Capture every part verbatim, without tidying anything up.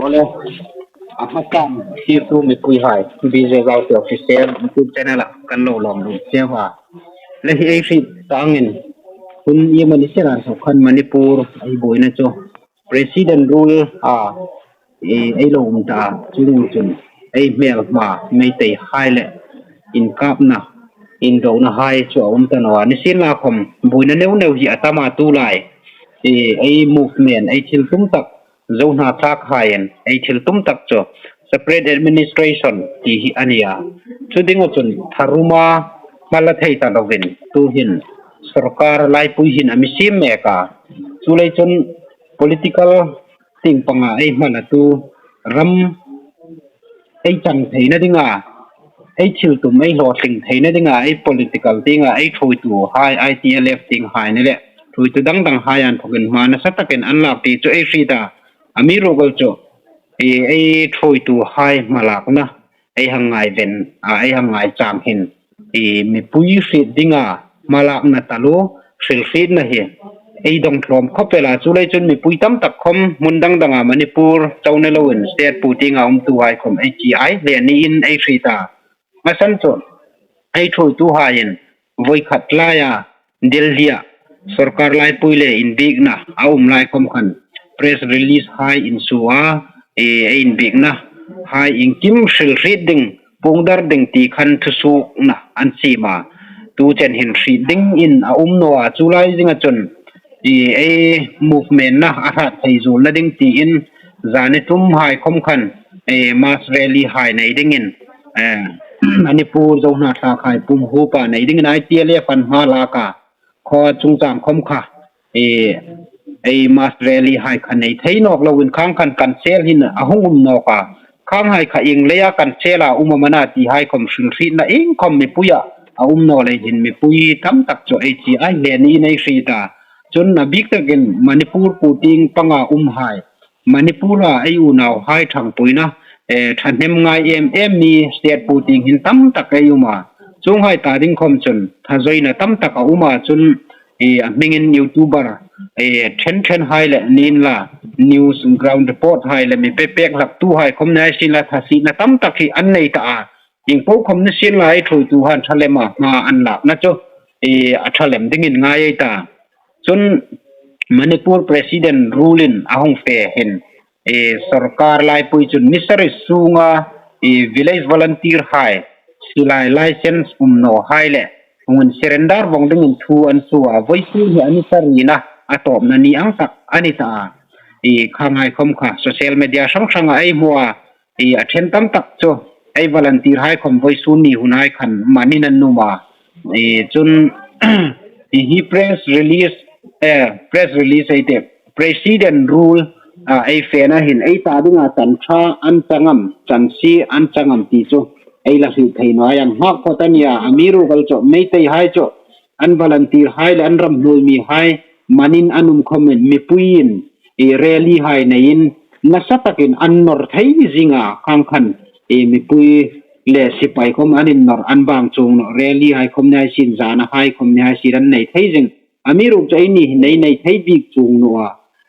Ole, a hmasan, hi tu mipuihai, B J Zauti Official YouTube channel-a kan lo lawm lut cheu a. Le hi ei hriet tangin, hun iemani sien an sawk khan Manipur ei buoina chu President rule-a ei, ei lo um ta, chuong chun ei hmelma Meiteihai le inkapna, indonahai chu a um ta naw a. Nisienlakhawm, buoina neu neu hi a tam a, tulai ei, ei movement, ei thil tum tak, Zo hnathlakhaiin ei thil tum tak chu separate administration ti hi a ni a. Chu dinga chun tharuma hma la thei ta lovin, tuhin sawrkar laipui hin a mi siem mek a. Chuleiin chun political tieng panga ei hma latu, ram ei chang theina dinga, ei thil tum ei hlawtling theina dinga, ei political tienga ei ṭhuoituhai, I T L F tienghai ni le ṭhuoitu dang danghai inthawkin hma nasa takin an lak ti chu ei hriet a. Amiruokchu ei, ei ṭhuoituhai hmalakna, ei hang ngaiven a, ei hang ngaichang hin, ei mipui hriet dinga hmalakna taluo, hrilhrietna hi ei dong tlawm khawp el a. Chuleiin chun mipui tam tak khawm hmun dang danga Manipur chau ni loin state pu tienga umtuhai khawm ei ti ai le niin ei hriet a. A san chu ei ṭhuoituhaiin voi khat laia Delhi-a sawrkar laipui le inbiekna a um lai khawm khan press release-hai insuo a, ei, ei inbieknahai iengkim hrilhriet ding, puong dar ding ti khan thusuokna an siem a. Tu chen hin hriet dingin a um naw a, chu lai zinga chun ei, ei movement-na a hrat thei zuolna ding tiin zani tumhai khawm khan ei mass rally-hai nei dingin, eh, Manipur Zo hnathlakhai pum huopa nei dingin I T L F an hma lak a. Khaw chungchang khawm kha ei, ei mass rally-hai kha nei thei nawk loin khang khan cancel hin a hung um nawk a. Khanghai kha ieng leia cancel a um am a na tihai khawm hrilhrietna iengkhawm mipuia a um naw lei hin mipui tam tak chu ei ti ai le niin ei hriet a. Chun a bik takin Manipur pu tieng panga umhai, Manipur-a ei unauhai ṭhangpuina, eh, ṭhahnem ngai em em mi state pu tieng hin tam tak ei um a. Chuonghai ta ding khawm chun thazawina tam tak a um a, chun, eh, a hmingin YouTuber, eh, ṭhen ṭhenhai le ni inla, news ground report-hai le mi pek pek hlaktuhai khawm ni hai sienla thasietna tam tak hi an nei ta a. Ieng po khawm ni sienla ei ṭhuoituhaiin ṭha lema hma an lakna chu, eh, a ṭha lem dingin ngai ei ta. Chun Manipur President rule-in a hung fe hin, eh, sawrkar laipui chun ni sari sunga, eh, village volunteer-hai silai license um nawhai le hung insurrender vawng dingin thu an suo a, vawisun hi a ni sarina a tawpna ni ang tak a ni ta a. Eh, khanghai khawm kha social media hrang hranga ei hmu a, eh, a ṭhen tam tak chu ei volunteer-hai khawm vawisun ni hunhai khan manin an num a. Eh, chun, eh, hi press release, eh, press release ei tih, President rule, ah, ei fena hin ei ta dinga chan ṭha an chang am, chan sie an chang am ti chu ei la hriet thei naw a, an nghak phawt a nia. Amiruokchu Meiteihai chu an volunteer-hai le an ram hnuoi mihai manin an um khawmin mipuiin ei rally-hai neiin nasa takin an nawr thei zing a, khang khan ei mipui le sipai khawm an innawr an bang chuong nawh, rally-hai khawm ni hai sien, zanahai khawm ni hai sien an nei thei zing. Amiruokchu eini hin ei nei thei bik chuong naw a.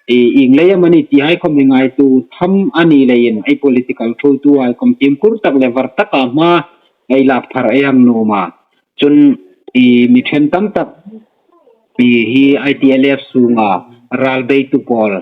Ei, ieng leia am a ni tihai khawm hi ngaituo tham a ni leiin ei political ṭhuoituhai khawm fimkhur tak le var taka hma ei lak thar ei hang nuom a. Chun ei mi ṭhen tam tak ei hi I T L F sunga ral beitu pawl,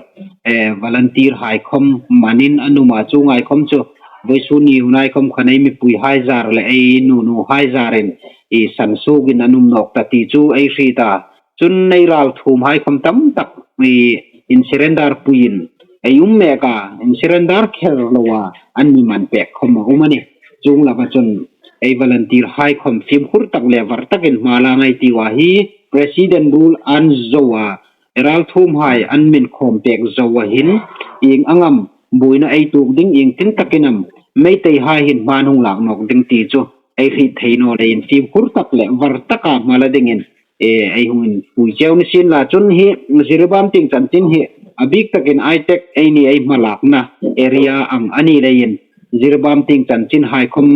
eh, volunteer-hai khawm manin an um a, chuonghai khawm chu vawisun ni hunhai khawm khan ei mipuihai zar le ei nunuhai zarin ei sansuokin an um nawk ta ti chu ei hriet a. Chun ei ralthuomhai khawm tam tak ei insurrender puiin ei um mek a, insurrender kher loa an mi man pek khawm a um a nih. Chuong laka chun ei volunteer-hai khawm fimkhur tak le var takin hma la ei tiu a, hi President rule an zo a, ei ralthuomhai an min khawm pek zoa hin ieng ang am buoina ei tuok ding, ieng tin takin am Meiteihai hin hma an hung lak nawk ding ti chu ei hriet thei naw leiin fimkhur tak le var taka hma la dingin, eh, ei hung inpui cheu ni sienla. Chun hi Jiribam tieng chanchin hi a bik takin Aitek eini ei hmalakna area ang a ni leiin Jiribam tieng chanchinhai khawm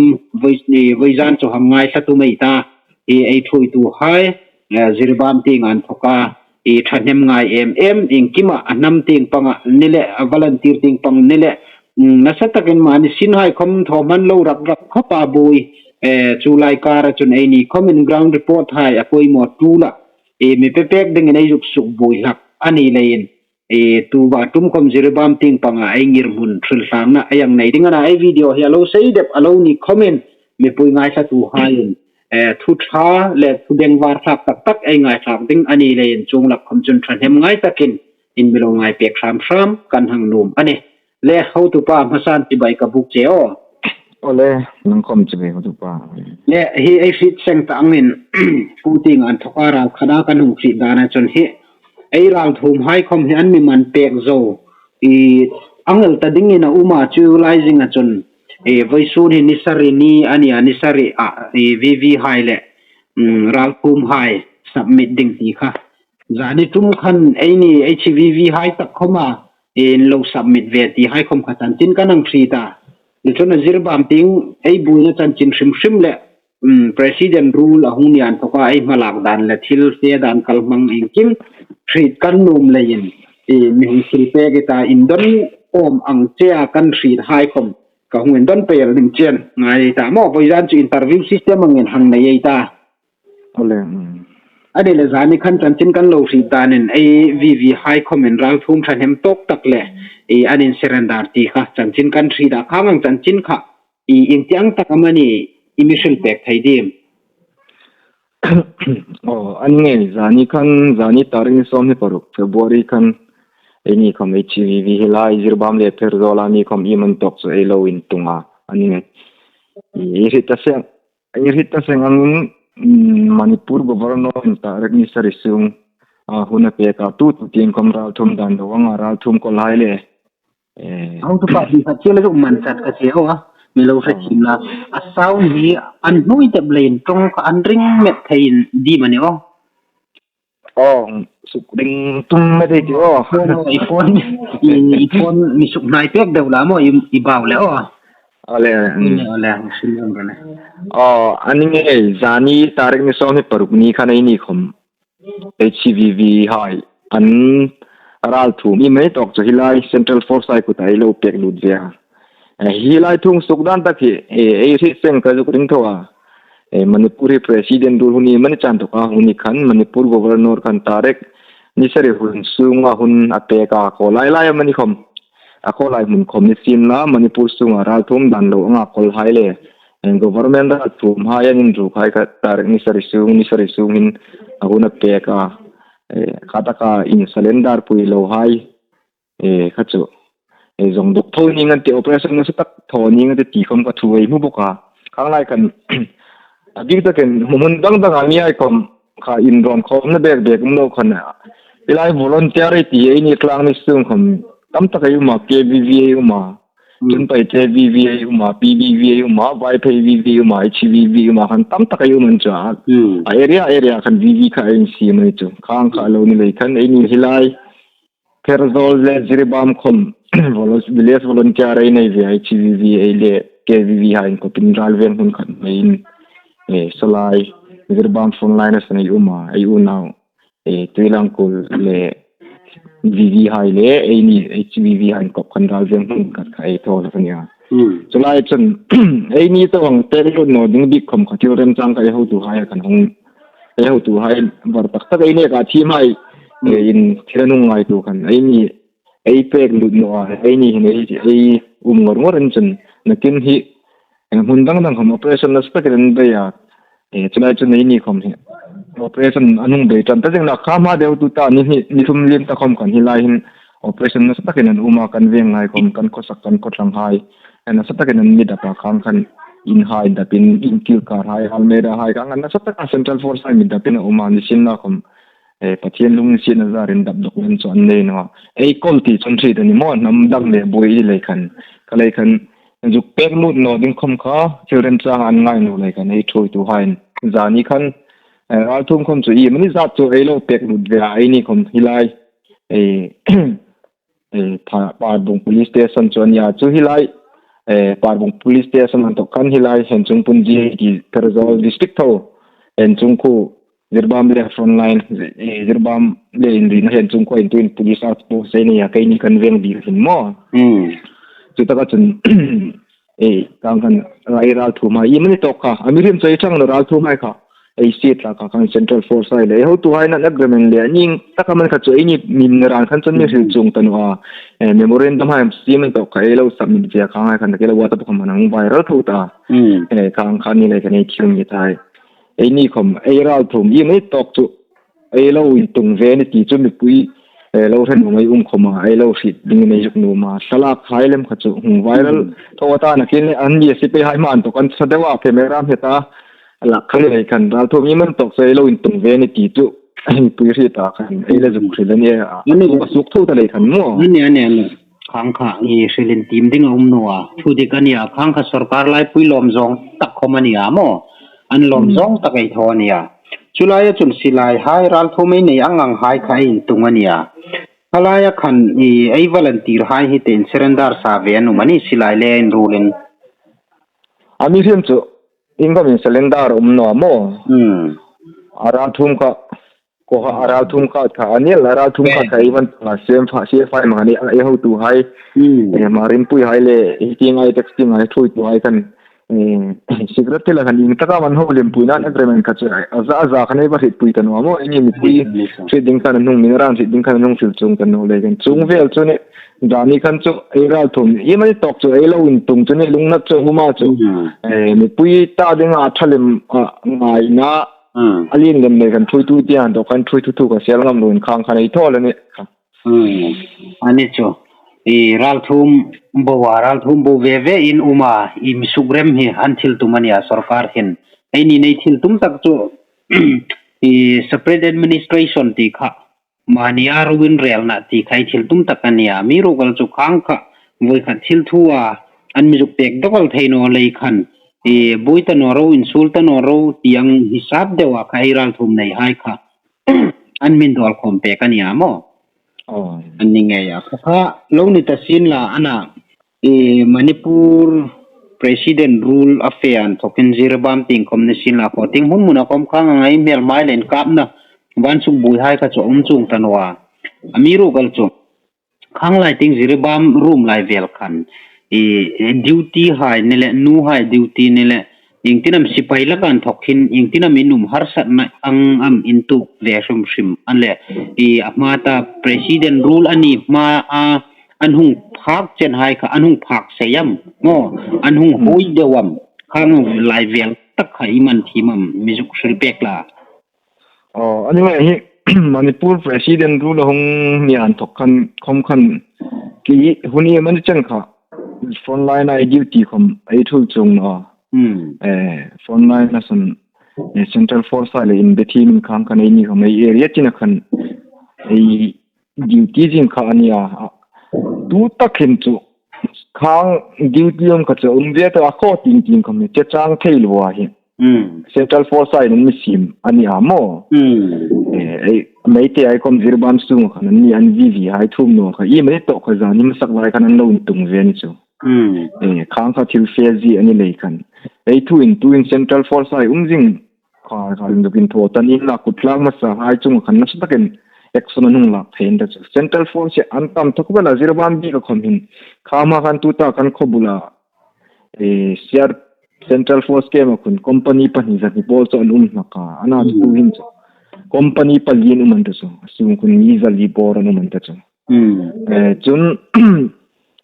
voi, eh, voizan chu hang ngaithlatu mei ta, eh, ei ṭhuoituhai, eh, Jiribam tienga inthoka ei ṭhahnem ngai em em, iengkima a hnam tieng panga ni le, a volunteer tieng pang ni le, Mm, nasa takin mani sin hai khom thaw hman lo rak rak khop a buoi. Eh, chu lai kara chun eini common ground report hai a poimaw tul a. Eh, mi pe pek dingin ei zuk suk buoi hlak a ni leiin. Eh, tu va tum khom Jiribam tieng panga ei ngirhmun hril hlangna ei hang nei ding a na, ei video hi a lo sei dep a lo ni khomin mipui ngaithlatu haiin, eh, thu ṭha le thu bengvar hlak tak tak ei ngaithlak ding a ni leiin chuong lak khom chun ṭhahnem ngai takin in mi lo ngai pek hram hram kan hang nuom a nih. Le hotupa hmasan chibai ka buk che aw. Aw le, nang khom chibai hotupa. Le hi ei hriet seng ta angin, pu tieng an thoka ral khata kan hung hriet dana chun hi ei ralthuom hai khom hi an mi man pek zo. I angel ta dingin a um a, chu lai zinga chun, eh, vawisun hi ni sari ni a nia, ni sari a, eh, V V hai le, mm, ralthuom hai submit ding ti kha. Zani tum khan eini H V V hai tak khoma, eh, in lo submit ve ti hai khom kha chanchin kan hang hriet a. Ni chun a Jiribam tieng ei buoina chanchin hrim hrim le, um, President rule a hung ni an thoka ei hmalak dan le thil fe dan kal hmang iengkim hriet kan nuom leiin, eh, mi hung hril pek i ta, indon awm ang chea kan hriet hai khom ka hung indon pei el ding chie a ngai ta maw. Vawizan chu interview system angin hang nei ei ta. Aw le, mm. A ni le zani khan chanchin kan lo hriet danin ei V V hai khomin ralthuom ṭhahnem tawk tak le, eh, an insurrender ti kha chanchin kan hriet a, khang ang chanchin kha i ieng tieng tak amani i mi hril pek thei dim? Aw, a ni ngei, zani khan, zani tarik ni sawmhni paruk February khan eini khom H V V hi lai Jiribam le Pherzawl a ni khom iem an tawk chu ei lo intung a, a ni ngei. I hriet ta seng, i hriet ta seng angin, mm, Manipur Governor in tarik ni sari sung a hun a pek a, tu tu tieng khom ralthuom dan lo anga ralthuom kawl hai le, eh, hotupa, hri khat chieng la zuk man chat ka che aw a, mi lo hre chim la. A sound hi an hnuoi dep leiin ṭawng kha an ring met thei in dim a ni aw. Aw, suk ring tum met ei ti aw. Phone, i phone, i, i phone mi suk hnai pek deu la maw, i, i bau le aw. Aw le, mm. Aw le, aw le, hang sim ram le. Aw, a ni ngei, zani tarik ni sawmhni paruk ni khan eini khom H V V hai an ralthuom iemani tawk chu hi lai Central Force hai kuta ei lo pek lut ve a. Eh, hi lai thu suk dan tak hi, eh, ei hriet seng ka zuk ring tho a. Eh, Manipur hi President rule hun iemani chan tawka hun ni khan, Manipur Governor khan tarik ni sari hun sunga hun a pek a, khaw lai lai amani khom. A khaw lai hmun khom ni sien la, Manipur sunga ralthuom dan lo anga kawl hai le, eh, government ralthuom hai an inruk hai kha tarik ni sari sung, ni sari sung hin a hun a pek a, eh, kha taka insurrender pui lo hai, eh, kha chu, eh, zong dawk tho ning an ti, operation nasa tak thaw ning an ti ti khom ka thu ei hmu bawk a. Khang lai khan, a bik takin hmun dang danga mi hai khom kha inrawn khawmna bek bek um lo khan a. Hi lai volunteer ei ti eini tlang ni sung khom tam tak ei um a, K V V ei um a. Mm. Chun Paite V V ei um a, P V V ei um a, Vaiphei V V ei um a, H V V ei um a, khan tam tak ei um an chu a. Mm. A area, area khan V V kha ei siem a ni chu. Khang kha lo ni lei khan eini hi lai Pherzawl le Jiribam khom volo-, village volunteer ei nei ve, H V V ei le K V V hai inkopin ralveng hmun khat mai in, eh, saw lai Jiribam front line-a san ei um a, ei unau, eh, Tuilangkul le V V hai le eini H V V hai inkop khan ralveng hmun khat kha ei thaw hlak a nia. Hmm. Chu lai chun, eini tawng pek lut naw ding bik khom kha thil remchang kha ei hotuhai khan hung, ei hotuhai var tak tak ei neka thiem hai, hmm, eh, in thil an hung ngaituo khan eini ei pek lut naw a, eini hin ei, ei um ngor ngor an chun, nakin hi, eh, hmun dang dang khom operation nasa takin an bei a, eh, chu lai chun eini khom hi operation an hung bei ṭan ta zing la, kha hma deu tuta ni, ni, ni thum liem ta khom khan hi lai hin operation nasa takin an um a, kan veng hai khom, kan khawsak, kan khawtlang hai, eh, nasa takin an mi dap a, khang khan in hai dapin, in kil kar hai, almirah hai, khang khan nasa taka Central Force hai mi dapin a um a, ni sien la khom, eh, Pathien lunginsietna zarin dap dawk lem chu an nei naw a. Ei kawl ti chun hriet a ni maw, hnam dang le buoi lei khan. Kha lei khan, zuk pek lut naw ding khom kha, thil remchang an ngai naw lei khan, ei thuoituhaiin. Zani khan, eh, ralthuom khom chu iemani zat chu ei lo pek lut ve a, eini khom hi lai, eh, eh, Pha-, Parbung Police Station chu a nia chu hi lai, eh, Parbung Police Station an tawk khan hi lai, Henchungpun G I D Pherzawl District tho, Henchungkhuo, Jiribam le front line, eh, Jiribam le inrina Henchungkhuo intuoin police outpost ei nei a, keini kan veng bik hin maw. Hmm. Chu taka chun, e, khang khan, ei ralthuom hai, iemani tawk kha, a mi hrim chu ei chang naw ralthuom hai kha, ei siehlak a khan Central Force hai le, ei hotuhai nan agreement le, ning taka man kha chu, eini min ran khan chun mi hril chuong ta naw a, e, memorandum hai siem tawk kha, ei lo submit ve a khang hai khan, ei lo WhatsApp kha man hung viral tho ta. E, khang khan ni le khan ei thil ni thai. Eini khom, ei ralthuom, iemani tawk chu, ei lo intung ve ni ti chu mipui, e, lo hre nuom ei um khom a, ei lo hriet ding ei zuk nuom a. Thlalak hai lem kha chu hung viral tho ta nakin le an ni sipai hai man tawk an sa deu a, camera hmet a. Lak khan le khan ralthuom iemani tawk chu ei lo intung ve ni ti chu mipui hriet a khan ei la zuk hril a ni a. Ani. Ka suk tho ta le khan maw. Ani, ani, ani. Khang kha i hrilin tiem ding a um naw a. Thu dik a ni a, khang kha sorkar laipui lawm zawng tak khom a ni a maw. An lawm zawng tak ei thaw a ni a. Chu laia chun silai hai ralthuom ei nei ang ang hai kha ei intung a ni a. Kha laia khan i ei volunteer hai hi tein surrender sa ve an um a ni silai le inruolin. A mi hrim chu, iengkhom in surrender um naw maw. Hmm. A ralthuom kha, ko kha a ralthuom kha kha a ni a, a ralthuom kha kha ei van ta siem fa, siem fai ma ni, ei hotuhai. Hmm. E, ma rinpui hai le, ei tieng ai taxi tieng ai thuoituhai khan. E, secret thil a khan ieng taka man ho lem pui nan agreement kha chu, a za, a za khan ei va hriet pui ta naw maw, eini mipui hriet ding khan a hnung, min ran hriet ding khan a hnung hril chuong ta naw le khan. Chuong vel chu ni, zani khan chu, ei ralthuom, iemani tawk chu, ei lo intung chu ni, lungnat chu, huma chu. Hmm. E, mipui ta ding a tha lem, a, ngaina, Hmm. A lien lem le khan thuoitu ti an tawk khan thuoitu thu kha sel ngam loin khang khan ei thaw le ni. Hmm. Ani chu. I ralthuom bo a, ralthuom bo ve ve in um a, i mi sukrem hi an thil tum a ni a sorkar hin. Eini nei thil tum tak chu, i separate administration ti kha. Mani a ruin relna ti kha ei thil tum tak a ni a. Mi ruok el chu khang kha, voi kha thil thu a, an mi zuk pek dawk el thei naw lei khan. I buoi ta naw ro, insuol ta naw ro, ti ang hisap deu a kha ei ralthuom nei hai kha. An min dawl khawm pek a ni a maw. Oh. An ni ngei a. Kha kha, lo ni ta sien la, ana, i Manipur President rule a fe an thawkin Jiribam tieng khom ni sien la khaw tieng hmun hmun a khom khang a ngai hmel mai le inkapna van suk buoi hai kha chu a um chuong ta naw a. A mi ruok el chu khang lai tieng Jiribam room lai vel khan i, i duty hai ni le nu hai duty ni le iengtin am sipai laka an thawk hin iengtin am in um harsatna ang am in tuok ve hrim hrim an le i a hma ta President rule a ni hma a an hung phak chen hai kha, an hung phak sei am, maw, an hung Hmm. huoi deu am, khang lai vel tak kha i man thiem am, mi zuk hril pek la. Oh, a ni ngai hi, Manipur President rule a hung ni an thawk khan, khom khan, ki hun i mani chen kha, frontline a duty khom, ei thul chuong naw. Hmm. Eh, frontline a san, eh, Central Force a le in bethim in khang khan eini khom ei area tina khan, ei duty zing kha a ni a, a, tu takin chu khang duty um kha chu um ve ta a khaw tieng tieng khom ni che chang thei lo a hi. Hmm. Central Force a in mi siem a ni a maw. Hmm. Eh, ei, Meitei ai khom Jiribam sung khan an ni an V V hai thum naw kha. I mani tawk kha zani masak lai khan an lo tung ve ni chu. Hmm. Eh, khang kha thil fe zie a ni lei khan. Ei thu in tu in Central Force a um zing kha, kha in dukin thaw ta ni la kut lang masa hai chung khan nasa takin action an hung lak thei in ta chu. Central Force an tam thawk bela Jiribam bik a khom hin. Khama khan tu ta kan khaw bula. Eh, siar Central Force camp a khun company pahni zahni pawl chu an um hlak a. Ana chu Hmm. tu hin chu. Company pali an um an ta chu. A sung khun mi zali pawl an um an ta chu. Hmm. Eh, chun,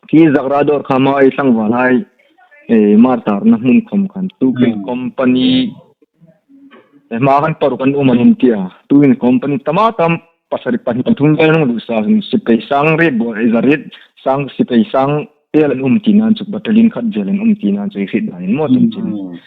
khi Zakrador khama ei tlangval hai, eh, martarna hmun khom khan. Tu khin Hmm. company, eh, hma khan paruk an um an um tia. Tu in company tama tam pasari pahni pathum vel hung lut sa, sipai sang riet bo, eh, zariet sang sipai sang vel an um tina chu, battalion khat vel an um tina chu, i hriet dan in maw tum chin. Hmm.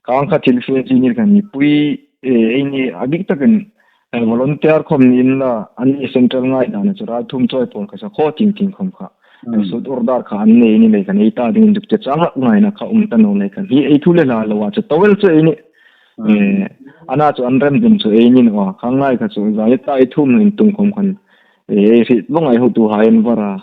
Khang kha thil fe chi ni khan mipui, eh, eini a bik takin, eh, volunteer khom ni in la, an ni central ngai dan chu ralthuom chawi pawl kha sa khaw tieng tieng khom kha. Hmm. Eh, sut order kha an nei ni lei khan ei ta ding duk che chang lak ngaina kha um ta naw lei khan. Hi ei thu le hla lo a chu towel chu eini. Hmm. Eh, ana chu an rem dum chu eini naw a. Khang ngai kha chu zai ta ei thum in tung khom khan. Eh, ei hriet vawng ei hotuhai an var a.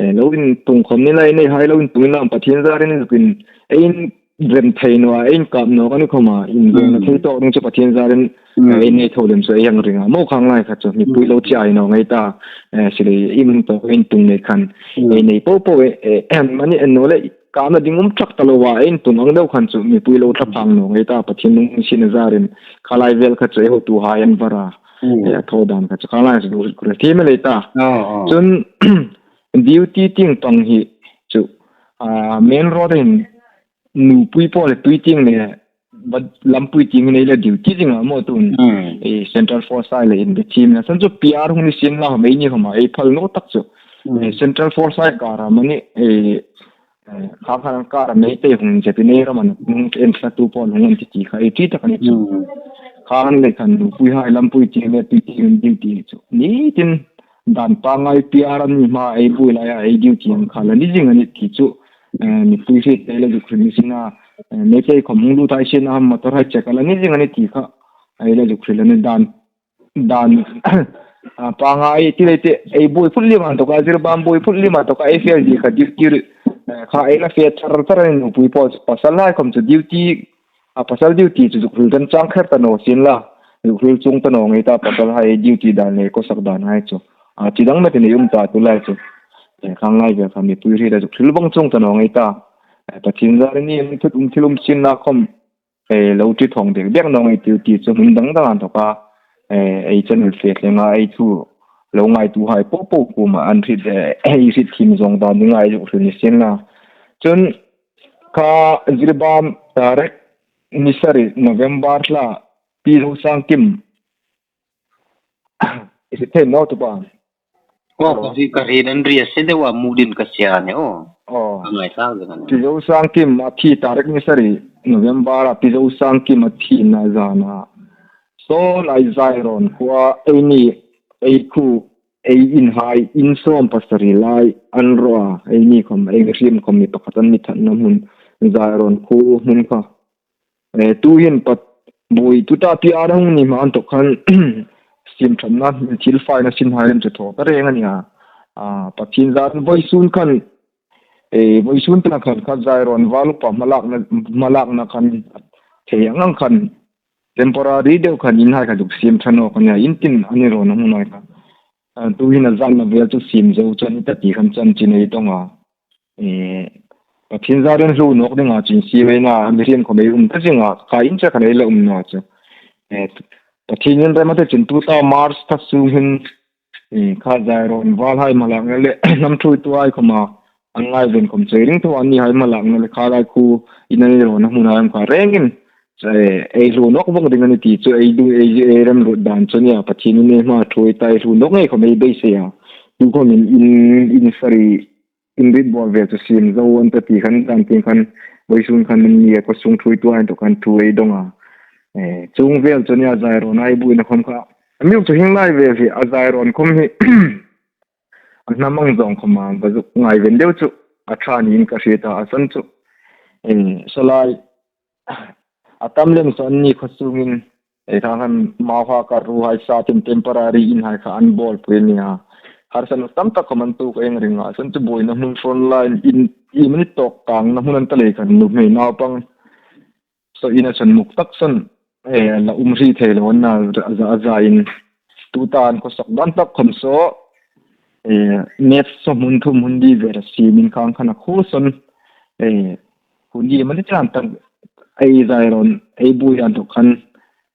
Eh, lo in tung khom ni lai nei hai lo in tung in la Pathien zarin zukin. Ei in rem thei naw a, inkap naw ka ni khawma, inzawngna thei tawk ding chu Pathien zarin, eh, ei nei tho lem chu ei hang ring a. Maw khanglai kha chu, mipui lo chiai naw ngei ta, eh, silei im tawk ei tung nei khan, ei nei po po, eh, eh, em, ani en naw le, kapna ding um thak ta lo a, ei tung ang deu khan chu, mipui lo thlaphang naw ngei ta, Pathien lungsietna zarin, khalai vel kha chu, ei hotuhai an var a, eh, a thaw dan kha chu, khanglai chu, kul thei mei lei ta. Chun, duty tieng pang hi chu, ah, main road in nupui po le tui tieng le, but lampui tieng nei le duty ding a maw tun. Eh, Central Force hai le inbe thiem na. San chu P R hung ni sien la, mei ni homa, ei phal naw tak chu. Eh, Central Force hai kara mani, eh, eh, kha khan kara mei te hung je pi nei ram an, hung en sa tu po hung an ti ti kha, ei ti tak a ni chu. Khan le khan nupui hai lampui tieng le tui tieng duty chu. Ni tin dan pangai P R an ni hma ei bui lai a, ei duty ang kha la ni zing a ni ti chu. Eh, mipui hriet ei la zuk hril ni sien a, eh, Meitei khom hung lut hai sien a, motor hai check a la ni zing a ni ti kha, ei la zuk hril a ni dan, dan, ah, pangai ti lei te, ei bui phut liem an tawk a, Jiribam bui phut liem an tawk a, ei fel di kha duty, eh, kha ei la fe thar thar a ni nupui po, pasal hai khom chu duty, a pasal duty chu zuk hril dan chang kher ta naw sien la, zuk hril chuong ta naw ngei ta, pasal hai duty dan le khawsak dan hai chu. A, chi dang ma ti nei um ta tu lai chu. Eh, khanglai vel kha mipui hriet a zuk hril vong chuong ta naw ngei ta. Eh, Pathien zarin ni um thut um thil um sien na khom, eh, lo ti thawng dek dek naw ngei ti ti chu hmun dang dang an tawk a. Eh, ei channel fe thleng a, ei thu lo ngaituhai po po kuoma an hriet, eh, ei hriet thiem zawng dan ding a ei zuk hril ni sien la. Chun kha Jiribam tarik ni sari November thla Pi Zosangkim. Is it ten now to ban? Oh, ka ri, ka ri dan ri a se de wa mudin ka sia ne, oh. Oh. Ka ngai sa de kan. Pi Zosangkim a thi tarik ni sari November a Pi Zosangkim a thi na zana. So lai Zairon khuo ei ni, ei khu, ei in hai, in sawm pasari lai an ro a, ei ni khom, ei hriem khom mi pakhat an ni than na hmun Zairon khuo hmun kha. Eh, tu hin pat bui, tuta P R hung ni hma an tawk khan, sim thamna, thil faina sin hai lem chu thaw ta reng a ni a. Ah, Pathien zar vawisun khan, eh, vawisun tena khan kha Zairon val upa hmalakna, hmalakna khan thei ang ang khan temporary deu khan in hai kha zuk sim tha nawk a ni a, in tin a ni rawn a hmun ai kha. Ah, tu hin a zan na vel chu sim zo chu a ni ta ti khan chanchin ei dawng a. Eh, Pathien zarin hlu nawk dinga chin si mai na, mi hriet khom ei um ta zinga, kha in che khan ei la um naw chu. Eh, Pathienin rem a te chin tuta March thla sung hin, eh, kha Zairon val hai hmalakna le, hnam thuoituhai khoma, an ngai ven khom chei ring tho an ni hai hmalakna le, kha lai khu in a ni rawn a hmun ai am kha rengin, eh, ei hlu nawk vawng ding a ni ti chu ei du, ei, ei rem ruot dan chu a ni a, Pathienin ei hma thuoi ta ei hlu nawk ngei khom ei beisei a. Tu khomin in, in sari, in rit bawl vel chu sim zo an ta ti khan, dan tieng khan, vawisun khan an ni a, khaw sung thuoituhai tawk khan thu ei dawng a. Eh, chung vel chu a ni a, Zairon ei buoina khom kha. A mi chu hieng lai vel hi, a Zairon khom hi, a hnam ang zawng khoma, va zuk ngai ven deu chu, a ṭha niin ka hriet a, a san chu. Eh, salai, a tam lem chu an ni khaw sungin, eh, kha khan mau kha ka ruhai sa tin temporary in hai kha an bawlpui a ni a. Harsan tam tak khom an tuok a eng ring a, san chu buoina hmun front line in, i mani tawk tangna hmun an ta lei khan nuhmei naupang. So in a chun muk tak san, eh, la um hri thei lo an na a za, a za in. Tuta an khawsak dan tak khom saw, eh, match saw hmun thum hmun li vel a simin khang khan a khu sawn, eh, hun li mani chan tak ei Zairon, ei bui an tawk khan,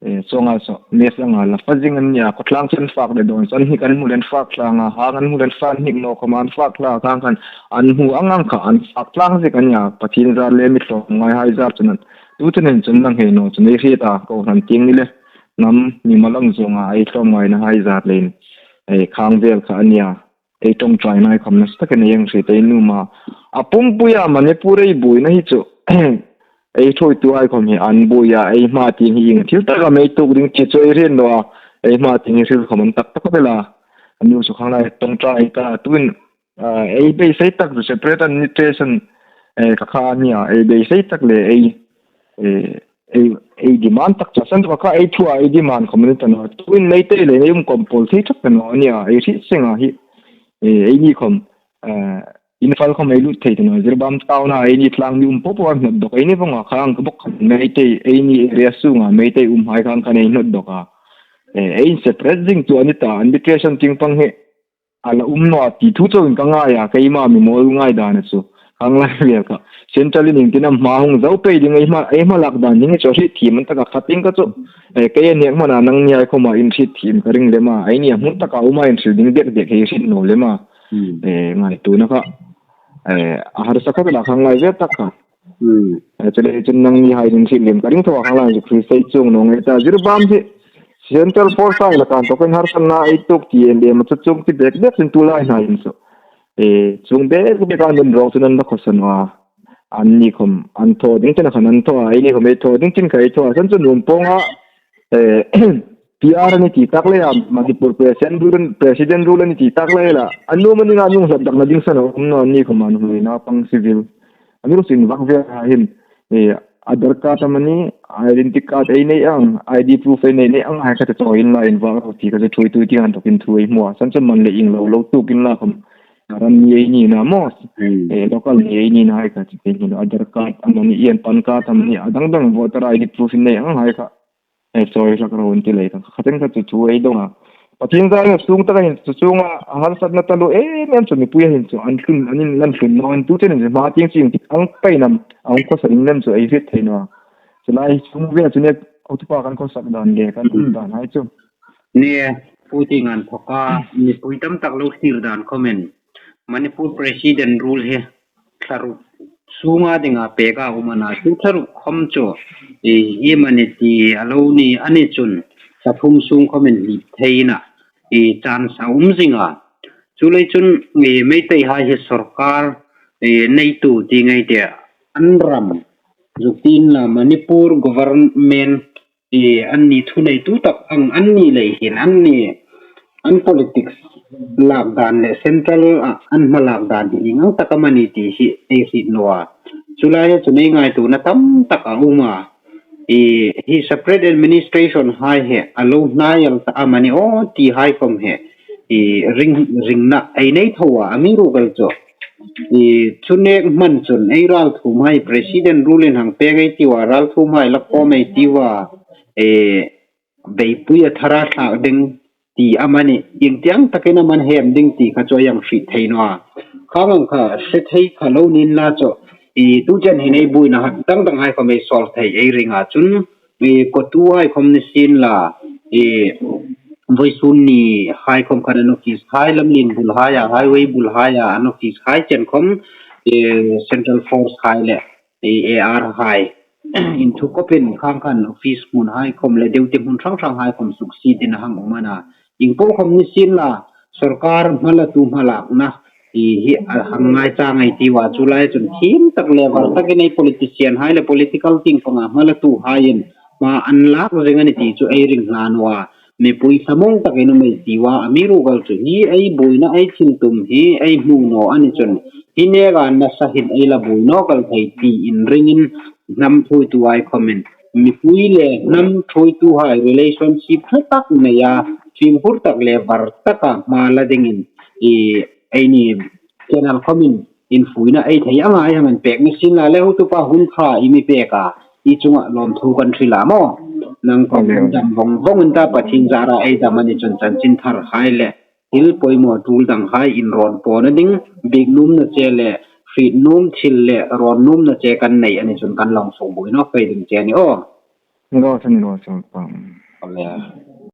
eh, sawnga saw, match anga la fa zing an nia, khawtlang chu an fak le dawn, an hnik an hmu le an fak tlang a, hang an hmu le an fak hnik naw khawma an fak tlang khang khan, an hmu ang ang kha, an fak tlang zik an nia, Pathien zar le mi tlawmngaihai zar chun an, tu chun an chun lang hei naw chun ei hriet a, kohran tieng ni le, hnam mimal ang zawnga ei tlawmngainahai zar leiin, ei khang vel kha a nia, ei ṭawngṭainahai khom nasa takin ei hang hriet ei nuom a. A pumpuia Manipur ei buoina hi chu, ei thuoituhai khom hi an buoi a, ei hma tieng hi ieng thil taka mei tuok ding ti chu ei hriet naw a, ei hma tieng hi hril khom an tak tak vel a. A nu chu khang lai ṭawngṭai ta tuin, ah, ei beisei tak chu separate administration, eh, kha kha a nia, ei beisei tak le ei, eh, ei, ei demand tak chu a san chu kha ei thua ei demand khom a ni ta naw. Tuin Meitei le ei um compulsory tak ta naw a nia, ei hriet seng a hi, eh, ei ni khom, eh, Imphal khawm ei lut thei ta naw, Jiribam town-a eini tlangmi um po po an hnawt dawk, eini vawng a khang ka bawk khan Meitei, eini area sunga Meitei umhai khang khan ei hnawt dawk a. Eh, ei separate zing chu a ni ta, arbitration tieng pang hi a la um naw ti thu chauin ka ngai a, keima mi mawl ngai dan a chu. Khang lai vel kha. Central-in iengtin am hma hung zo pei ding ei hma, ei hma lak dan ding chu hriet thiem an taka khat ding ka chu. Eh, kei a nek hmana nangni hai khawma inhriet thiem ka ring lem a. Eini a hmun taka uma inhril ding dek dek hei hriet naw lem a. Hmm. Eh, ngaituona kha. Eh, a harsa khat la khang lai vel tak kha. Hmm. Eh, chuleiin chun nangni hai inhriet lem ka ring tho a, khang lai chu Christian chuong naw nge ta. Jiribam hi Central Force-hai la kan tawkin harsatna ei tuok ti em em chu chuong ti bek bek chun tulai hnain chu. Eh, chuong bek bek an dun rawk chun an la khawsa naw a. Anni khawm an thaw ding chena khan an thaw a, eini khawm ei thaw ding chin kha ei thaw a. San chu nuom pawng a, eh, P R a ni ti tak leia, Manipur President Rule, President Rule a ni ti tak leia, a nuom a ni nga nung hlawt dakna ding san a um naw, anni khawm an hlui naupang civil. A mi rusin vak vel a hin, eh, Aadhaar card amani, identity card ei nei ang, I D proof ei nei nei ang, hai kha te chawi inla invak ro ti kha chu thuoitu tieng an tawkin thu ei hmu a. San chu man le ieng lo lo tuok inla khawm, ram ni ei ni na maw. Hmm. Eh, local ni ei ni na hai kha chu tieng hin Aadhaar card amani, ieng PAN card amani, a dang dang voter I D proof in nei ang hai kha. Eh, chawi hlak ro an ti lei kha. Kha teng kha chu thu ei dawng a. Pathien zara sung taka hin chu chunga a harsatna taluo em em chu mipuia hin chu an hlun, an inlan hlun naw an tu chen an hma tieng chu ieng ang pei nam, a hung khawsa ding nam chu ei hriet thei naw a. Chu lai chung ve chu ne, auto pa kan khawsak dan le kan um dan hai chu. Ni, pu ti ngan thoka, mipui tam tak lo thlir dan comment. Manipur President Rule hi thla ruk sunga dinga peka um a na, chu thla ruk khawm chu, i, i mani ti a lo ni a ni chun, thla thum sung khawmin hlip theina, i, chance a um zing a. Chuleiin chun, i, Meiteihai hi sawrkar, i, neitu ti ngai te, an ram, zuk ti inla Manipur government, i, anni thuneitu tak ang anni lei hin anni an politics lak dan le central a an hma lak dan hi ieng ang tak am a ni ti hi ei hriet naw a. Chu lai chu nei ngaituona tam tak a um a. I, hi separate administration hai hi a lo hnai el ta am a ni aw ti hai khawm hi, i, ring, ringna ei nei tho a, amiruokchu i, chu nek hman chun ei ralthuomhai President Rule-in hang pek ei tiu a, ralthuomhai la khawm ei tiu a, e, beipui a thara thlak ding ti am a ni, ieng tieng takin am an hem ding ti kha chu ei hang hriet thei naw a. Khang ang kha hre thei kha lo ni inla chu, i, tu chen hin ei buoina dang dang hai khawm ei solve thei ei ring a chun, i, CoTU hai khawm ni sien la, i, vawisun ni hai khawm khan an office hai, Lamlien bul hai a, highway bul hai a, an office hai chen khawm, i, Central Force hai le, i, A R hai inthukawpin khang khan office hmun hai khawm le duty hmun hrang hrang hai khawm suksiet in a hang um a na. Ieng po khawm ni sien la, sawrkar hmalatu hmalakna, i, hi a hang ngai chang ei tiu a, chu lai chun thiem tak le var takin ei politician hai le political tieng panga hmalatuhaiin hma an lak zing a ni ti chu ei ring hla naw a. Mipui thlamuong takin um ei tiu a, amiruokchu hi ei buoina ei thil tum hi ei hmu naw a ni chun, hi neka nasa hin ei la buoi naw kal thei tiin ringin hnam thuoituhai khawmin, mipui le hnam thuoituhai relationship hla tak neia, fimkhur tak le var taka hma la dingin, i, eini channel khawmin infuina ei thei ang hai hang an pek ni sien la le, hotupa hun ṭha i mi pek a, i chunga lawmthu kan hril a maw. Nang khawm dam vawng vawng in ta, Pathien zara ei dam a ni chun chanchin thar hai le thil poimaw tul dang hai inrawn pawna ding, biek nuomna che le hriet nuom thil le rawn nuomna che kan nei a ni chun kan lo sukbuoi nawk pei ding che a ni aw. Ni raw se, ni raw se, pa. Awle.